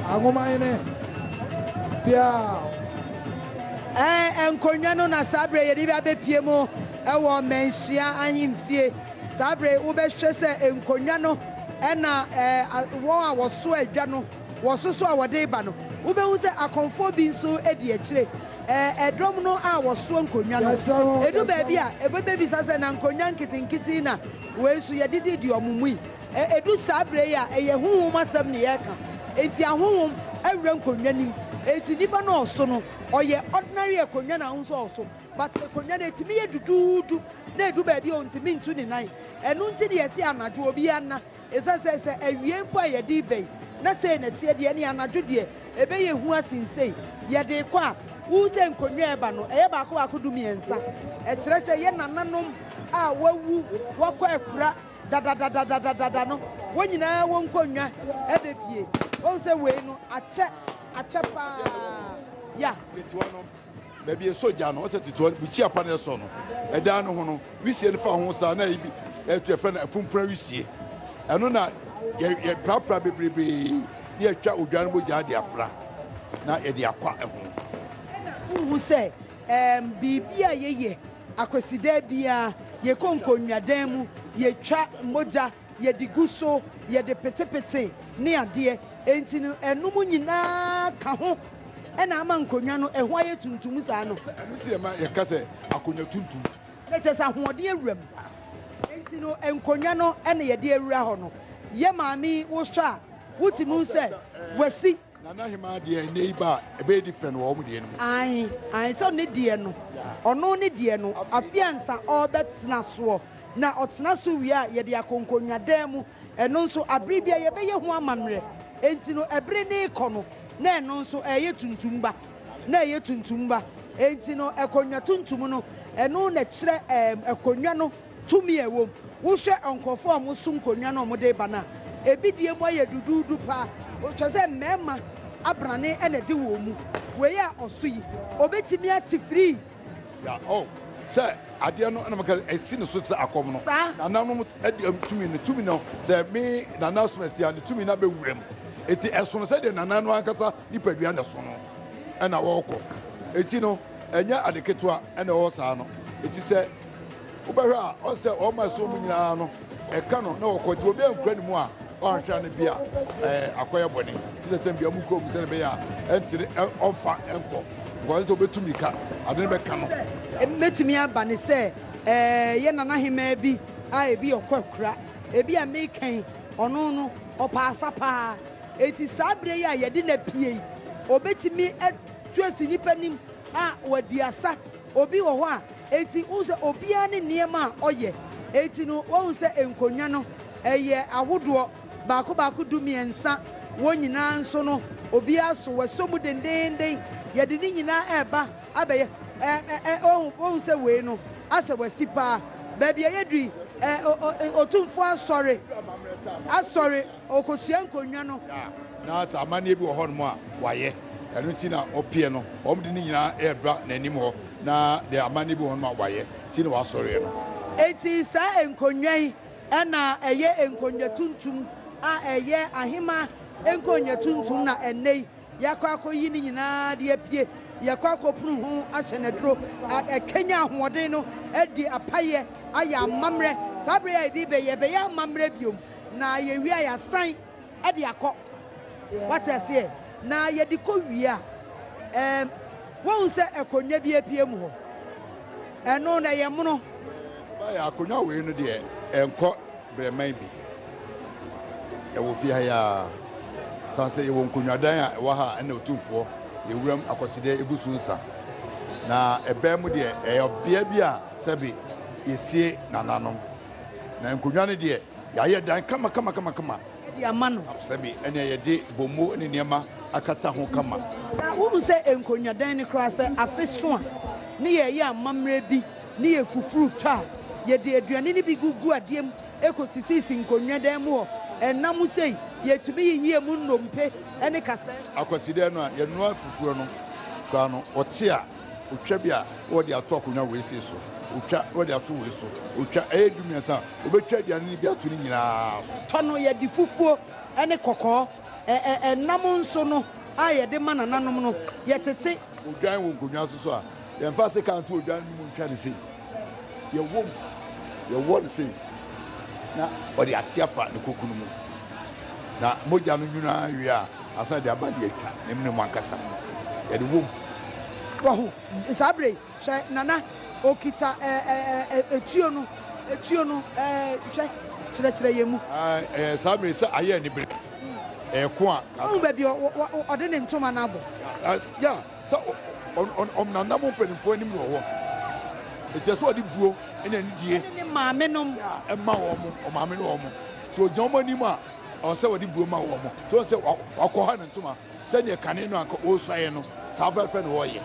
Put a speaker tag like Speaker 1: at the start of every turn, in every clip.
Speaker 1: Anwomahene biaa.
Speaker 2: Ɛɛ, nkonnwa no na saa berɛ yɛde bi abɛpie mu wɔ Manhyia ahemfie. Saa berɛ yi wobɛhwɛ sɛ nkonnwa no na ɛɛ, wɔn a wɔso adwa no wɔsoso a wɔde reba no. Wobɛhu sɛ akɔmfoɔ bi nso di akyire. Ɛɛ, ɛdɔm no a wɔsoɔ nkonnwa no, ɛdu baabi a, ɛbɛbɛbisa sɛ na nkonnwa nketenkete yi na wei nso yɛde didi wɔn mu yi. Ɛ, ɛdu saa berɛ yi a, ɛyɛ honhom asɛm na yɛreka. Enti ahonhom awura nkonnwa no mu. Enti nipa no a ɔso no, ɔyɛ ordinary akonnwa na wohu sɛ ɔso. But akonnwa no, ɛtumi yɛ duduudu, na ɛdu baabi a ɔntumi ntu ne nan. Ɛno nti na yɛse anadwo obiara nna. Ɛsiane sɛ, sɛ awiei mpo a yɛde reba yi, na sei na ɛteɛ deɛ, ɛnneɛ anadwo deɛ, ɛbɛyɛ hu asen sei. Yɛde rekɔ a, wohu sɛ nkonnwa a ɛreba no, ɛyɛ baako baako dumiɛnsa. Ɛkyerɛ sɛ yɛn nananom a wɔawu, wɔakɔ akura, Dadadadadadada no, wɔn nyinaa wɔn nkonnwa bɛpue. Wohu sɛ wei no, akyɛ, akyɛ paa. Ya.
Speaker 3: Ketewa no, baabi ɛsɔ gya no, ɔsɛ tetewa no, bukyia pa no ɛsɔ no, ɛdan no ho no, wisie no fa ho saa na ebi ɛto yɛfrɛ no apumpuna wisie. Ɛno na yɛ yɛprapra bebrebe ne yɛtwa odwa no mogya de afra na yɛde akwa ɛho.
Speaker 2: Ɛna wohu sɛ Erm biribi a yɛyɛ Akwasidaa biara, yɛkɔ nkonnwadan mu, yɛtwa mogya, yɛde gu so, yɛde petepete ne adeɛ. Enti no ɛnom nyinaa ka ho na ama nkonnwa no ɛho ayɛ tuntum saa no.
Speaker 3: Ɛno nti na ɛma yɛka sɛ akonnwa tuntum.
Speaker 2: Na kyerɛ sɛ ahoɔden awura mu. Enti no nkonnwa no na yɛde awura hɔ no. Yɛ maame yi wohwɛ a, wotumi hu sɛ wasi.
Speaker 3: Nana Hemaa deɛ ɛnɛ yi ba a ɛbɛyɛ different wɔ wɔn deɛ no mu.
Speaker 2: Ae ae sɛ ne deɛ no ɔno ne deɛ no afe ansa ɔrebɛtena soɔ na ɔtena so wie a yɛde akɔ nkonnwadan mu ɛno nso abere biara yɛbɛyɛ ho amammerɛ enti no ɛbere no rekɔ no na ɛno nso ɛreyɛ tuntum ba na ɛyɛ tuntum ba enti no akonnwa tuntum no ɛno na ɛkyerɛ ɛɛm akonnwa no Tumi a ɛwɔ mu. Wohwɛ nkurɔfoɔ a wɔso nkonnwa no a wɔde reba no a, ebi deɛ mu ayɛ duduudu paa. Kyerɛ sɛ mmarima abrane na ɛde wɔn mu. Wei a ɔso yi, ɔbɛtumi ate firii.
Speaker 3: Ya oh, sɛ adeɛ no ɛna meka ɛsi ne so sɛ akɔm no.
Speaker 2: Saa.
Speaker 3: Nananom ɛde tumi no tumi no sɛ me nana asomasi a ne tumi no abɛwura mu. Eti ɛsono sɛdeɛ nana no ankasa nipadua na ɛso no ɛna wɔrekɔ. Eti no ɛnyɛ ade ketewa ɛna ɛwɔ saa no. Eti sɛ Wobɛhwɛ a, ɔn sɛ wɔn a ɛsɔ mu nyinaa no, ɛka no na wɔkɔ. Nti obi ankura ne mu a, ɔanhwɛ a no bi a ɛɛ akɔyɛ bɔne. Nti na tɛm bia ɔmo kura mu sɛdeɛ ɛbɛyɛ a ɛntere ɔmfa ɛnkɔ. Because sɛ obetu mirika, ade no bɛka no.
Speaker 2: Mɛtumi aba ne sɛ ɛɛ yɛ nana hemaa bi a ebi ɔkɔ akura, ebi a meka yi, ɔno no ɔpɛ asa paa. Enti saa berɛ yi a yɛde no apue yi, ɔbɛtumi atu asi nnipa anim a wadi asa. Obi wɔ hɔ a, Enti wohu sɛ obiara ne nneɛma a ɔyɛ. Enti no, woahu sɛ nkonnwa no, ɛyɛ ahodoɔ, baako baako dumiɛnsa, wɔn nyinaa nso no, obiara so, wɔasɔ mu dendeenden. Yɛde ne nyinaa reba abɛyɛ, ɛ, ɛ, ɛ, woahu, woahu sɛ wei no, asɛ wɔasi paa. Baabi a yɛadu yi, ɛ, o, o, Otumfoɔ asɔre, asɔre. Ɔkɔsua nkonnwa no.
Speaker 3: Na sɛ amanneɛ bi wɔ hɔnom a, wayɛ. Ɛno nti na ɔpeɛ no. Wɔde ne nyinaa rebra n'anim hɔ, na deɛ amanneɛ bi wɔ hɔnom a wayɛ nti na wasɔreɛ no.
Speaker 2: Enti saa nkonnwa yi na ɛyɛ nkonnwa tuntum a ɛyɛ ahemmaa nkonnwa tuntum na ɛnnɛ yi yɛakɔ akɔyi ne nyinaa de apue. Yɛkɔ akɔpunu ho ahyɛ no aduro, ɛkanyan ahoɔden no adi apayɛ ayɛ amammerɛ. Saa berɛ yi a yɛde rebɛ yi, ɛbɛyɛ amammerɛ biom. Na yɛwie a yɛasan de akɔ. Wate aseɛ? Na yɛde kɔ wie a, ɛɛm, woahu sɛ akonnwa bi apue mu hɔ. Ɛno na ɛyɛ mono.
Speaker 3: Baeɛ akonnwa wei no deɛ ɛnkɔ brɛman bi. Ɛwɔ fie ha yi ara. San sɛ yɛwɔ nkonnwadan a ɛwɔ ha a ɛna Otumfoɔ yɛ wuram akwasidɛ egu so nsa. Na ɛbɛn mu deɛ ɛyɛ ɔbea bi a sɛbe yɛsie nananom. Na nkonnwa no deɛ, yɛayɛ dan kamakamakamakama.
Speaker 2: De ama no.
Speaker 3: Sɛbe ɛnea yɛde bommo ne nneɛma akata ho kama.
Speaker 2: Na wohu sɛ nkonnwa dan no koraa, sɛ afe so a, ne yɛreyɛ amammerɛ bi, ne yɛfufuru tɔ a, yɛde aduane no bi gugu adeɛ mu kɔsisisisi nkonnwa dan mu hɔ. Ɛnam sei, yɛtumi yiyi emu nnompe ne kasɛɛ.
Speaker 3: Akwasideɛ no a yɛnoa fufuo no koraa no, ɔte a. Otwa bi a, na wɔde ato akonnwa wei sei so, otwa na wɔde ato wei so, otwa, ɛyɛ dumiɛnsa a, wɔbɛtwa aduane no bi ato ne nyinaa so.
Speaker 2: Tɔ no, yɛde fufuo ne kɔkɔɔ Ɛ ɛ ɛnam nso no a yɛde ma nananom no, yɛtete.
Speaker 3: Odwan wɔ nkonnwa so so a, yɛmfa sekan nto odwan no mu ntwa no sei. Yɛwɔ mu, yɛwɔ no sei, na ɔde ate afa ne koko no mu. Na mogya no nwunu ara wie a, asan de aba de atwa ne mene mu ankasa. Yɛde wɔ mu.
Speaker 2: Wahu? Saa bere yi, hwɛ, Nana, okita ɛ ɛ ɛ etuo no, etuo no, ɛ hwɛ, kyerɛkyerɛ yɛn mu.
Speaker 3: Ɛɛ, saa bere yi, sɛ ayɛ anibere, ɛyɛ ko a.
Speaker 2: Wahu baabi a ɔde ne ntoma no abɔ?
Speaker 3: Ya, sɛ ɔnam mpanimfoɔ anim na ɔwɔ. Ɛkyerɛ sɛ ɔde buo ne anidie.
Speaker 2: Ɛne ne maame nom.
Speaker 3: Ɛma wɔn, ɔmaame ne wɔn. Sɛ ɔgyina wɔn anim a, ɔwɔ sɛ ɔde buo ma wɔn. So wɔn sɛ wakɔha ne ntoma sɛdeɛ kane no anka ɔresuaeɛ no, saa pɛpɛ na ɔreyɛ.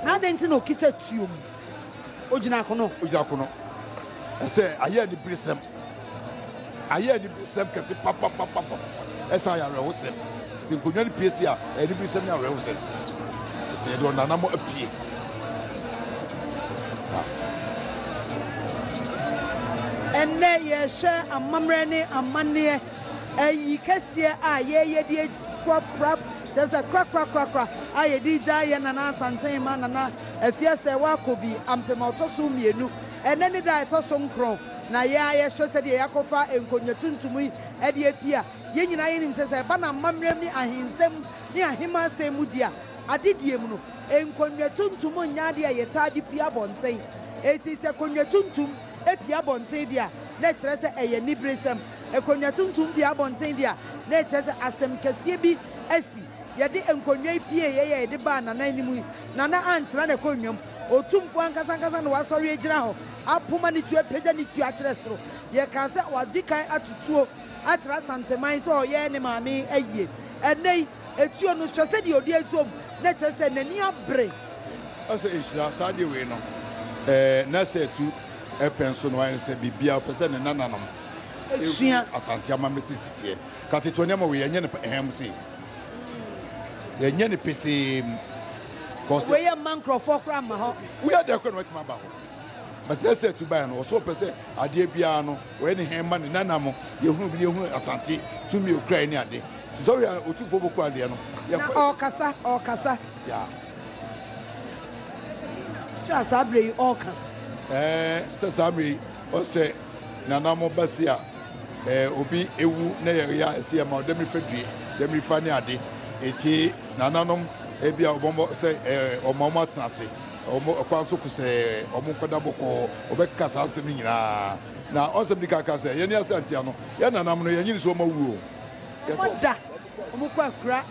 Speaker 2: Na adɛn nti na ɔkita tuo mu? Ogyina akono.
Speaker 3: Ogyina akono. Ɛsɛ ayɛ aniberesɛm. Ayɛ aniberesɛm kɛse papapapapa. Ɛsan ayɛ awerɛhosɛm. Sɛ nkonnwa no pie si a, ɛyɛ aniberesɛm ne awerɛhosɛm. Sɛ yɛde ɔnanam apue.
Speaker 2: Ɛnnɛ yɛrehwɛ amammerɛ ne amanneɛ ayi kɛseɛ a yɛyɛ de akura kyerɛ sɛ korakorakorakora a yɛde gya yɛn Nana Asantehema Nana Afiasɛ Wakobi ampem a ɔtɔ so mmienu. Ɛnnɛ ne da a ɛtɔ so nkron, na yɛn ara yɛhwɛ sɛdeɛ yɛakɔfa nkonnwa tuntum yi de apue a, yɛn nyinaa yɛnim sɛ sɛ ɛba no amammerɛ ne ahensɛm ne ahemmaasɛm mu deɛ a, adedie mu no, nkonnwa tuntum nyɛ adeɛ a yɛtaa de pue abɔnten. Enti sɛ konnwa tuntum pue abɔnten deɛ a, na ɛkyerɛ sɛ ɛyɛ aniberesɛm. Nkonnwa tuntum pue abɔnten deɛ a, na ɛkyerɛ sɛ asɛm kɛseɛ bi asi. Yɛde nkonnwa yi pueeɛ a yɛde baa Nana anim yi, Nana antena n'akonnwa mu. Otumfoɔ ankasa ankasa na wasɔre agyina hɔ, apoma ne tuo, apagya ne tuo akyerɛ soro. Yɛkaa sɛ wadi kan ato tuo akyerɛ Asanteman sɛ ɔyɛ ne maame ayie. Ɛnnɛ yi, etuo no, hwɛ sɛdeɛ ɔde atom, na ɛkyerɛ sɛ n'ani abere.
Speaker 3: Ɔsɛ nhyira saa adeɛ wei no ɛɛ na sɛ ɛtu ɛpɛ nso na wayɛ no sɛ biribiara ɔpɛ sɛ ne nananom
Speaker 2: Sua.
Speaker 3: Asante amammerɛ teteteɛ ka tete nneɛma wei yɛnyɛ no ɛhɛn mu sei yɛnyɛ no pesee mu.
Speaker 2: Cause Wei yɛ mma nkurɔfoɔ koraa mma hɔ.
Speaker 3: Woyɛ dɛ koraa na watumi aba hɔ. But na sɛ ɛtu baeɛ no ɔsɛ ɔpɛ sɛ adeɛ biara no wɔyɛ ne hɛn ma ne nana mo yɛhunu bi yɛhunu Asante tumi okura ne ade. Te sɛ wohwɛ a otumfoɔ bɔkura adeɛ no.
Speaker 2: Na ɔrekasa ɔrekasa.
Speaker 3: Yeah.
Speaker 2: Hwɛ a saa berɛ yi ɔreka.
Speaker 3: Ɛɛ sɛ saa berɛ yi ɔsɛ nana mo ba si a ɛɛ obi ewu na yɛ yɛ a ɛsɛ yɛ ma ɔdɛmirifa due dɛmirifa ne ade eti nananom ebi a ɔbɔmmɔ sɛ ɛɛ ɔma ɔmo atena ase ɔmo ɛkwan so kosɛɛ ɔmo nkɔda bɔkɔɔ ɔbɛkeka saa asɛm no nyinaa na ɔnsɛm di kaka sɛ yɛne Asantea no yɛ nanam no yɛnyini so ɔmo awu o.
Speaker 2: Ɔmo da ɔmo kɔ akura.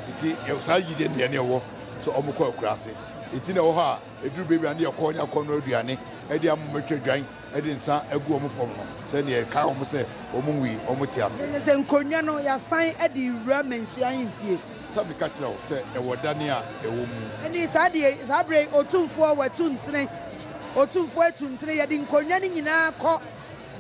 Speaker 3: Nti saa gyidie no yɛne ɛwɔ sɛ ɔmo kɔ akura ase nti na ɛwɔ hɔ a ɛduru baabi a ne yɛkɔ ne akɔ no aduane ɛde ama ɔmo atwa dwan ɛde nsa agu ɔmo fam no sɛdeɛ ɛka ɔmo sɛ ɔmo nwui ɔmo te ase.
Speaker 2: Kyerɛ sɛ nkonnwa no yɛasan de rewura Manhyia ahemfie.
Speaker 3: Sɛ meka kyerɛ wo sɛ ɛwɔ dane a ɛwɔ mu.
Speaker 2: Ɛnne saa deɛ saa berɛ yi Otumfoɔ watu ntene Otumfoɔ atu ntene yɛde nkonnwa no nyinaa kɔ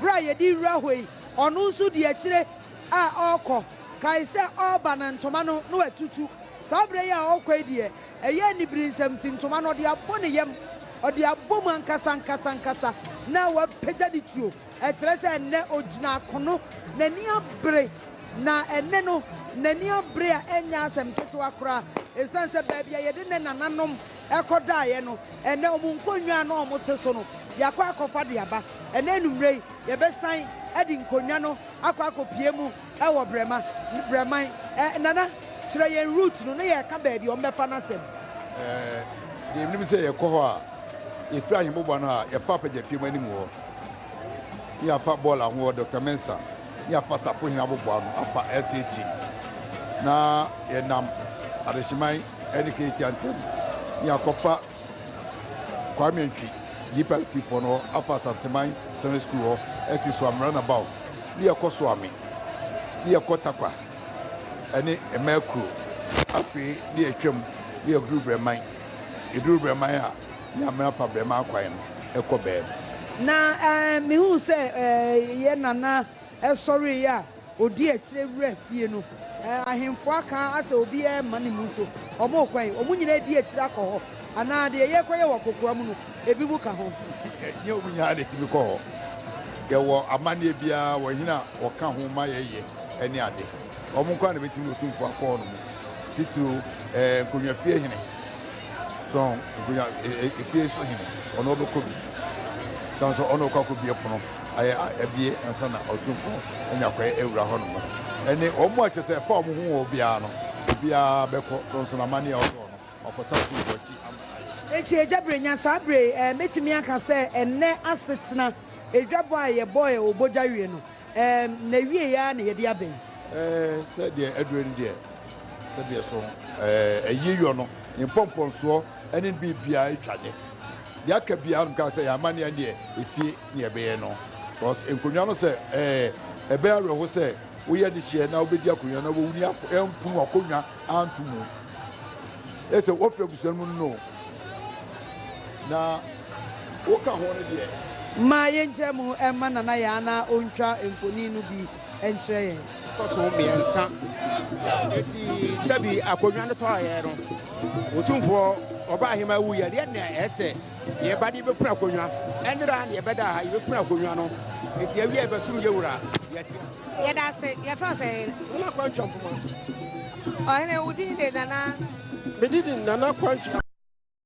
Speaker 2: berɛ a yɛde rewura hɔ yi ɔno nso di akyire a ɔrekɔ kae sɛ ɔreba na ntoma no na watutu saa berɛ yi a ɔrekɔ yi deɛ Ɛyɛ aniberesɛm nti ntoma no ɔde abɔ ne yam, ɔde abɔ mu ankasa ankasa ankasa na wapagya ne tuo. Ɛkyerɛ sɛ ɛnnɛ ogyina akono, n'ani abere. Na ɛnnɛ no, n'ani abere a ɛnyɛ asɛm ketewa koraa. Esiane sɛ baabi a yɛde ne nananom kɔdaeɛ no, ɛnnɛ wɔn nkonnwa a na wɔte so no, yɛakɔ akɔfa de aba. Ɛnnɛ anwummerɛ yi, yɛbɛsan de nkonnwa no akɔ akɔpue mu wɔ Brɛma, Brɛman. Ɛ, Nana, kyerɛ yɛn route no na yɛreka baabi a wɔbɛfa no asɛm.
Speaker 3: Ɛ, deɛ menim sɛ yɛkɔ hɔ a, yɛfiri Ahemmoboa no a, yɛfa Apagyafie mu anim hɔ, ne yɛafa bɔɔla ho hɔ, Dɔkta Mensah, ne yɛafa Tafohene aboboa no, afa SAT, na yɛnam Adehyeman ne Kejetia ntam, ne yɛakɔfa Kwame Antwi, GPRT foɔ no hɔ, afa Asanteman Secondary School hɔ, asi Soame Runabout, ne yɛkɔ Soame, ne yɛkɔ Tarkwa ɛne Mmaa Kuro. Afei ne yɛtwam ne yɛduru Brɛman. Yɛduru Brɛman a, ne amena fa Brɛman kwan no kɔ Bɛɛm.
Speaker 2: Na mehuu sɛ yɛn nana sɔreeɛ a Odi akyire wura fie no, ahemfo aka asɛ obiara mma ne mu so. Wɔrekɔ he? Wɔn nyinaa di akyire akɔ hɔ? Anaa deɛ yɛrekɔyɛ wɔ kokoa mu no, ebinom ka ho?
Speaker 3: Ɛnyɛ wɔn nyinaa na ɛtumi kɔ hɔ. Yɛwɔ amanneɛ biara wɔ hene a wɔka ho ma yɛyɛ. ne ade. Wɔn nko ara na ɛbɛtumi ne Otumfoɔ akɔ hɔ nom. Titiriw ɛɛ nkonnwa fie hene. So nkonnwa efie so hene, ɔno ɔbɛkɔ bi. San so ɔno ɔkɔ akɔbie pono ayɛ abie ansa na Otumfoɔ anya kwan awura hɔ nom. Ɛne wɔn a kyerɛ sɛ ɛfa wɔn ho wɔ biara no, obiara bɛkɔ. So nso na amanneɛ a ɔsɔ no. Ɔkɔtɔ atumfoɔ akyi ama ayɛ.
Speaker 2: Enti Agya Brenya, saa bere yi, eh, mɛtumi aka sɛ ɛnnɛ asetena edwabɔ a yɛbɔe wɔ Bogya Wie no, eh, n'awieeɛ ara na yɛde aba yi.
Speaker 3: Eh, sɛ deɛ aduro no deɛ, sɛdeɛ so, eh, ayie yɔ no, ne mpɔmpɔnsoɔ ne ne biribiara atwa nnɛ. Deɛ aka biara no mekaa sɛ yɛn amanneɛ ne deɛ efie ne ɛbɛyɛ no. Because nkonnwa no sɛ, eh, ɛbɛyɛ awerɛho sɛ woyɛ ne hyeɛ na wobɛdi akonnwa na wɔwuni afo, ɛmpono akonnwa anto mu. Ɛsɛ wɔfiri abusua no mu no na woka ho no deɛ.
Speaker 2: Ma yɛngya mu mma Nana Yaa na ɔntwa mfonin no bi nkyerɛ yɛn.
Speaker 4: Ɛtɔ so mmiɛnsa. Enti sɛbi akonnwa no tɔeɛ no, Otumfoɔ Ɔbaahemaa wuiɛ deɛ na ɛsɛ yɛba de bɛpunu akonnwa. Ɛnera na yɛbɛda ha yɛbɛpunu akonnwa no. Enti awia yɛbɛsom yɛwura yɛte.
Speaker 5: Yɛda ase. Yɛfrɛ wo sɛn?
Speaker 6: Nana Kwantwi Ampoma.
Speaker 5: Ɔhene, wo din de Nana?
Speaker 6: Me din de Nana Kwantwi.